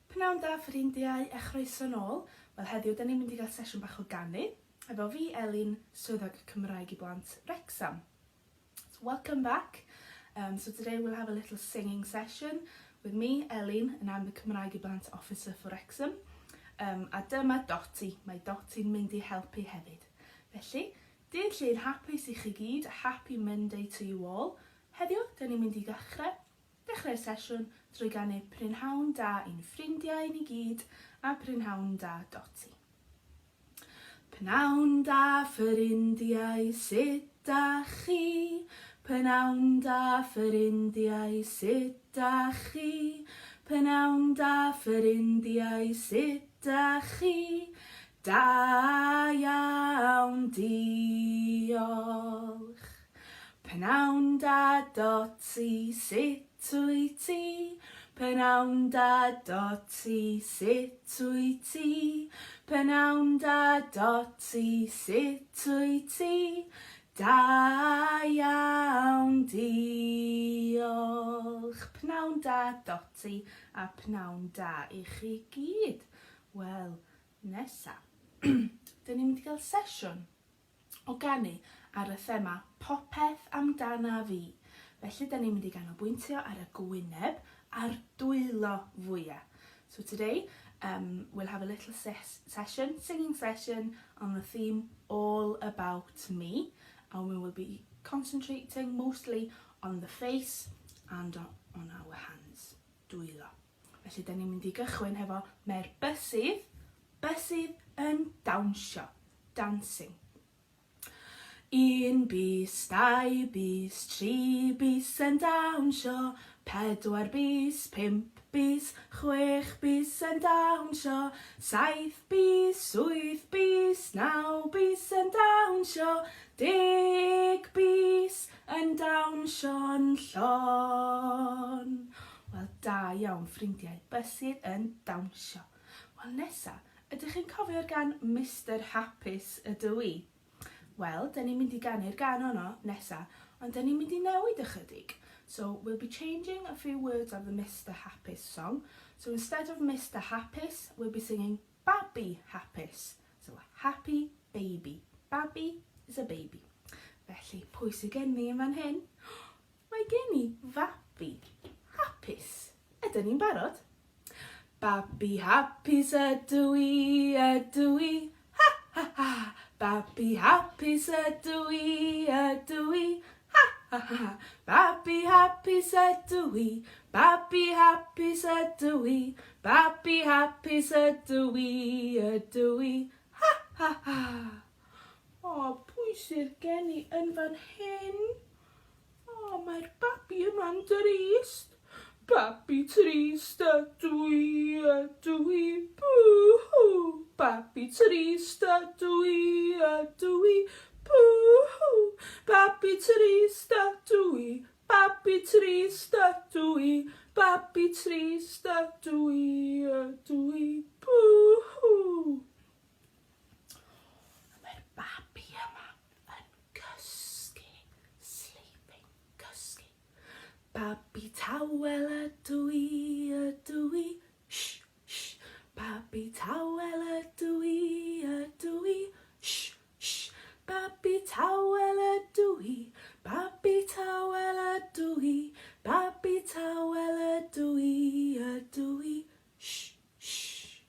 Pnawn da ffrindiau a chroeso nôl. Wel heddiw 'da ni'n mynd i gael sesiwn bach o ganu efo fi Elin, Swyddog Cymraeg i Blant Wrecsam. So welcome back. Um, so today we'll have a little singing session with me, Elin, and I'm the Cymraeg i Blant Officer for Wrexham. Um, a dyma Dotty, mae Dotty'n mynd i helpu hefyd. Felly, dydd Llun hapus i chi gyd, a happy Monday to you all. Heddiw, 'da ni'n mynd i ddechrau Dechrau'r sesiwn drwy ganu Prynhawn da i'n ffrindiau ni gyd a Prynhawn da Doti. Pnawn da ffrindiau, sut da chi? Pnawn da ffrindiau, sut da chi? Pnawn da ffrindiau, sut da chi? Da iawn, diolch. Pnawn da Doti, sut wyt ti? Pnawn da Doti, sut wyt ti? Pnawn da Doti, sut wyt ti? Da iawn, diolch. Pnawn da Doti a pnawn da i chi gyd. Wel, nesa. Dyn ni'n mynd i gael sesiwn o ganu ar y thema Popeth Amdana Fi. Felly, dyn ni'n mynd i ganolbwyntio ar y gwyneb a'r dwylo fwya. So today, um, we'll have a little ses session, singing session, on the theme All About Me. And we will be concentrating mostly on the face and on our hands, dwylo. Felly, da ni'n mynd i gychwyn hefo Mae'r Bysydd, Bysydd yn dawnsio, dancing. Un bys, dau bys, tri bys yn dawnsio, pedwar bys, pump bys, chwech bys yn dawnsio, saith bys, wyth bys, naw bys yn dawnsio, deg bys yn dawnsio'n llon. Wel, da iawn, ffrindiau, bysydd yn dawnsio. Wel, nesa, ydych chi'n cofio'r gan Mister Hapus ydw i? Wel, dyn ni'n mynd i ganu'r gan honno nesa, ond dyn ni'n mynd i newid ychydig. So, we'll be changing a few words of the Mister Hapus song. So, instead of Mister Hapus, we'll be singing Babi Hapus. So, happy baby. Babi is a baby. Felly, pwy sydd gen ni yn fan hyn? Mae gen i fabi hapus. Ydyn ni'n barod? Babi hapus ydw i, ydw i, ha ha ha! Babi hapus ydw i, ydw i, ha ha ha! Babi hapus ydw i, babi hapus ydw i, babi hapus ydw i, ydw i, ha ha ha! O, pwy sydd gen i yn fan hyn? O, mae'r babi yma'n drist. Babi trist ydw i, ydw i, bw-hw. Babi trist ydw i, ydw i, bw-hw. Babi trist ydw i, babi trist ydw i, babi trist ydw i, ydw i, bw-hw. Mae'r babi yma yn cysgu, sleeping, cysgu. Babi tawel ydw i, ydw i, sh, sh. Babi tawel ydw i, ydw i, sh, sh. Babi tawel ydw i, babi tawel ydw i, babi tawel ydw i, ydw i, sh, Shh.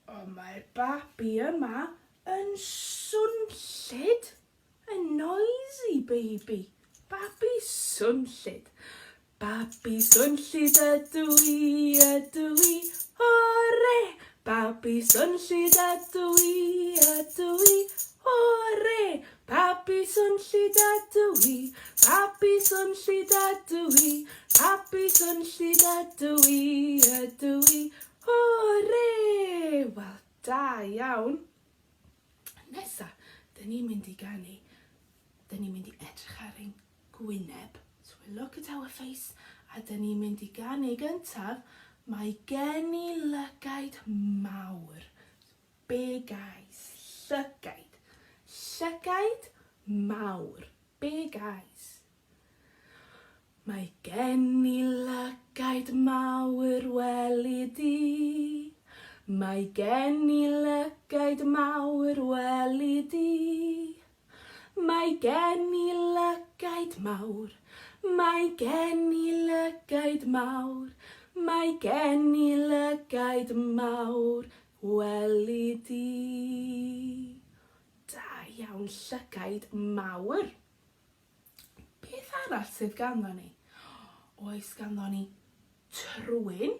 O, mae'r babi yma yn swnllyd. A noisy baby. Babi swnllyd. Babi swnllyd ydw i, ydw i, hwre! Babi swnllyd ydw i, ydw i, hwre! Babi swnllyd ydw i, babi swnllyd ydw i, babi swnllyd ydw i, ydw i, hwre! Wel, da iawn. Nesa, dyn ni'n mynd i ganu, dyn ni'n mynd i edrych ar ein gwyneb. So we look at our face, a dyn ni'n mynd i ganu gyntaf, mae gen i lygaid mawr. Big eyes, llygaid. Llygaid mawr, big eyes. Mae gen i lygaid mawr weli di. Mae gen i lygaid mawr weli di. Mae gen i lygaid mawr, mae gen i lygaid mawr, mae gen i lygaid mawr weli di. Da iawn, llygaid mawr. Beth arall sydd ganddo ni? Oes ganddo ni trwyn?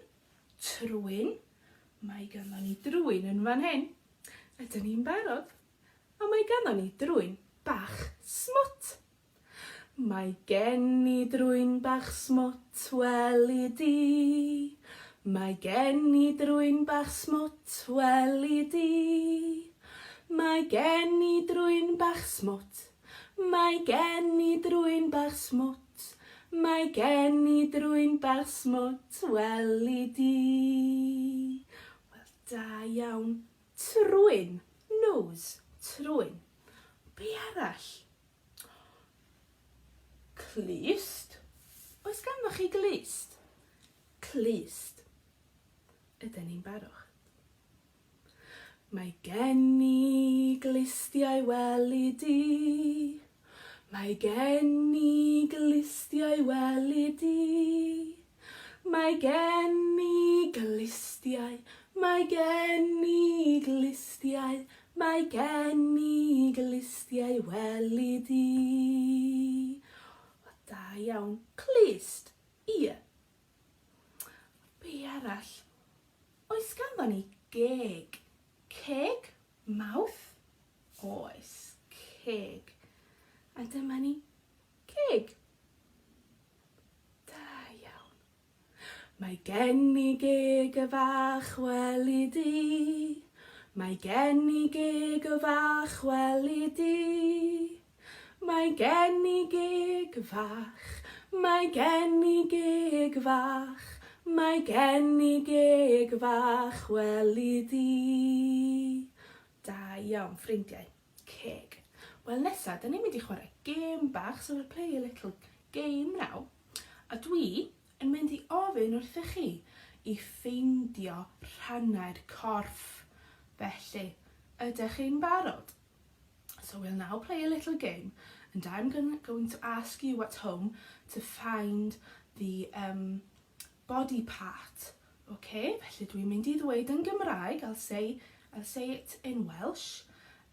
Trwyn. Mae ganddo ni drwyn yn fan hyn. Ydyn ni'n barod? A mae ganddo ni drwyn bach smwt. Mae gen i drwyn bach smwt, weli di. Mae gen i drwyn bach smwt, weli di. Mae gen i drwyn bach smwt, Mae gen i drwyn bach smwt, mae gen i drwyn bach smwt, weli di. Wel, da iawn. Trwyn, nose, trwyn. Be arall? Clust. Oes ganddoch chi glust? Clust. Ydyn ni'n barod? Mae gen i glustiau weli di. Mae gen i glustiau weli di. Mae gen i glustiau, mae gen i glustiau, mae gen i glustiau weli di. O, da iawn. Clust, ear. Be arall? Oes ganddo ni geg? Ceg? Mouth? Oes, ceg. A dyma ni ceg. Da iawn. Mae gen i geg y fach weli di. Mae gen i geg y fach weli di. Mae gen i geg fach, mae gen i geg fach, mae gen i geg fach, weli di. Da iawn, ffrindiau. Ceg. Wel, nesa, da ni'n mynd i chwarae gêm bach, so we'll play a little game now. A dwi yn mynd i ofyn wrthych chi i ffeindio rhannau'r corff. Felly, ydych chi'n barod? So we'll now play a little game and I'm going, going to ask you at home to find the um, body part. Okay, felly dwi'n mynd i ddweud yn Gymraeg, I'll say, I'll say it in Welsh,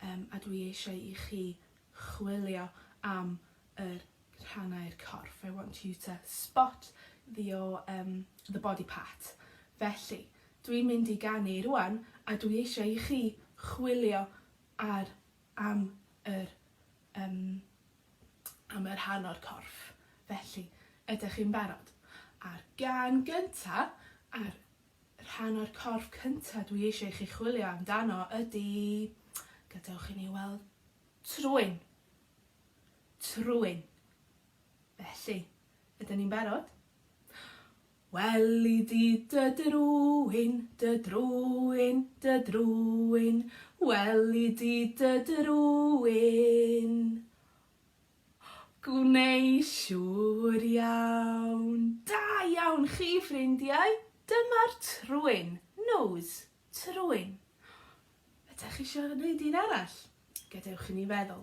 um, a dwi eisiau i chi chwilio am yr rhannau'r corff. I want you to spot the, your, um, the body part. Felly, dwi'n mynd i ganu rwan a dwi eisiau i chi chwilio ar am yr yym am y rhan o'r corff. Felly, ydych chi'n barod? A'r gân gynta, a'r rhan o'r corff cynta dwi eisiau i chi chwilio amdano ydy... Gadewch i ni weld trwyn. Trwyn. Felly, ydyn ni'n barod? Weli di dy drwyn, dy drwyn, dy drwyn, weli di dy drwyn. Gwnei siŵr iawn. Da iawn chi, ffrindiau! Dyma'r trwyn, nose, trwyn. Ydych chi eisiau gwneud un arall? Gadewch i ni feddwl.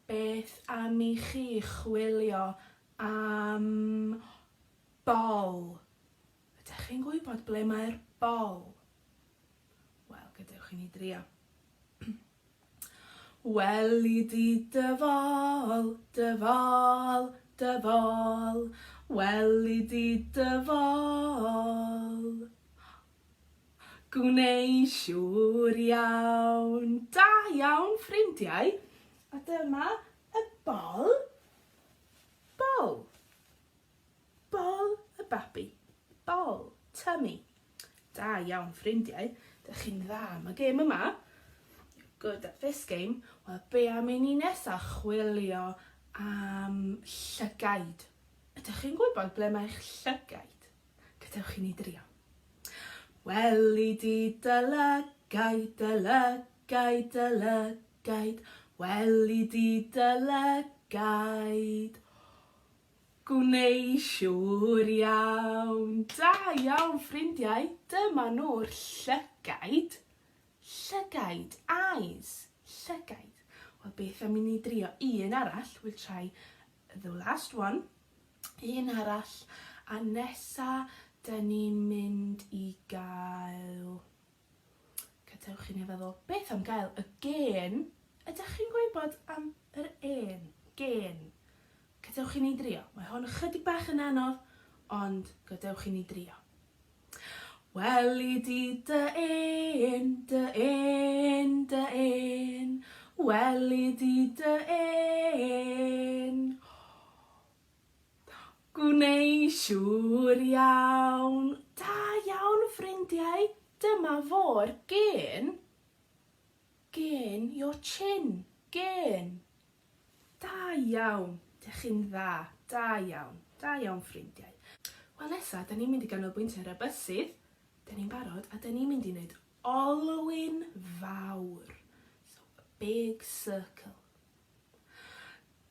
Beth am i chi chwilio am Bol. Ydych chi'n gwybod ble mae'r bol? Wel, gadewch i ni drio. Weli di dy fol, dy fol, dy fol, weli di dy fol. Gwnei siŵr iawn. Da iawn, ffrindiau. A dyma y bol. Bol. Bol y babi. Bol. Tummy. Da iawn ffrindiau. Dych chi'n dda am y gêm yma. You're good at this game. Wel, be am i ni nesa chwilio am llygaid? Ydych chi'n gwybod ble mae'ch llygaid? Gadewch i ni drio. Weli di dy lygaid, dy lygaid, dy lygaid. Weli di dy lygaid. Gwnei siŵr iawn. Da iawn ffrindiau, dyma nhw'r llygaid. Llygaid, eyes, llygaid. Wel beth am i ni drio un arall, we'll try the last one. Un arall, a nesa 'dyn ni'n mynd i gael... Gadewch i ni feddwl, beth am gael y gên? Ydych chi'n gwybod am yr ên? Gên. Gadewch i ni drio. Mae hon ychydig bach yn anodd, ond gadewch i ni drio. Weli di dy ên, dy ên, dy ên, weli di dy ên. Gwnei siŵr iawn. Da iawn ffrindiau, dyma fo'r gên. Gên your chin, gên. Da iawn! Dych chi'n dda. Da iawn. Da iawn ffrindiau. Wel nesa, da ni'n mynd i ganolbwyntio ar y bysedd. Da ni'n barod a da ni'n mynd i wneud olwyn fawr. So, a big circle.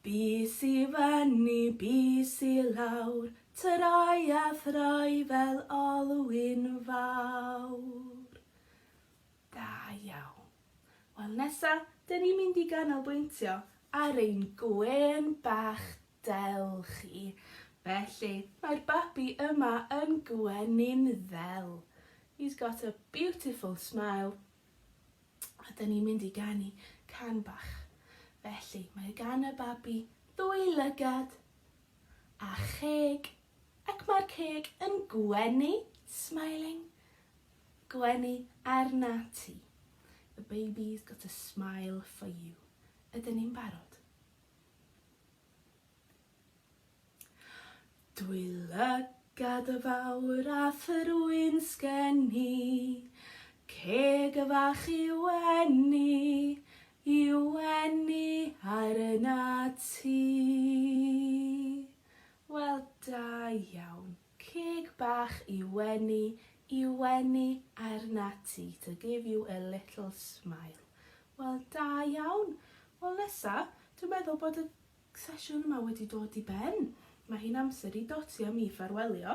Bys i fyny, bys i lawr, troi a throi fel olwyn fawr. Da iawn. Wel nesa, dyn ni'n mynd i ganolbwyntio ar ein gwên bach del chi. Felly, mae'r babi yma yn gwenu'n ddel. He's got a beautiful smile. A dyn ni'n mynd i ganu can bach. Felly, mae gan y babi ddwy lygad a cheg, ac mae'r ceg yn gwenu, smiling, Gwenu arnat ti. The baby's got a smile for you. Ydyn ni'n barod? Dwy lygad y fawr a thrwyn sgen i, Ceg y fach i wenu, i wenu arnat ti. Wel, da iawn. Ceg bach i wenu, i wenu arnat ti, to give you a little smile. Wel, da iawn. Wel, nesa, dwi'n meddwl bod y sesiwn yma wedi dod i ben. Mae hi'n amser i Doti a mi ffarwelio.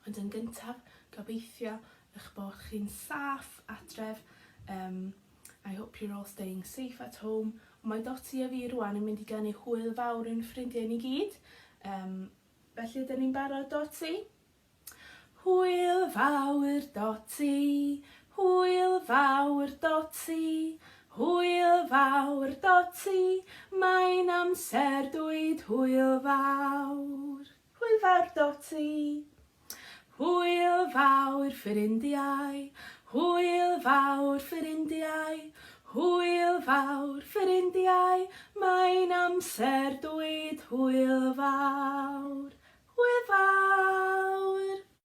Ond yn gyntaf, gobeithio eich bod chi'n saff adref. Um, I hope you're all staying safe at home. Ond mae Doti a fi rwan yn mynd i ganu hwyl fawr i'n ffrindiau ni gyd. Um, felly, ydyn ni'n barod, Doti? Hwyl fawr, Doti, hwyl fawr, Doti, hwyl fawr, Doti, mae'n amser dweud hwyl fawr. Hwyl fawr, Doti. Hwyl fawr, ffrindiau, hwyl fawr, ffrindiau, hwyl fawr, ffrindiau, mae'n amser dweud hwyl fawr. Hwyl fawr!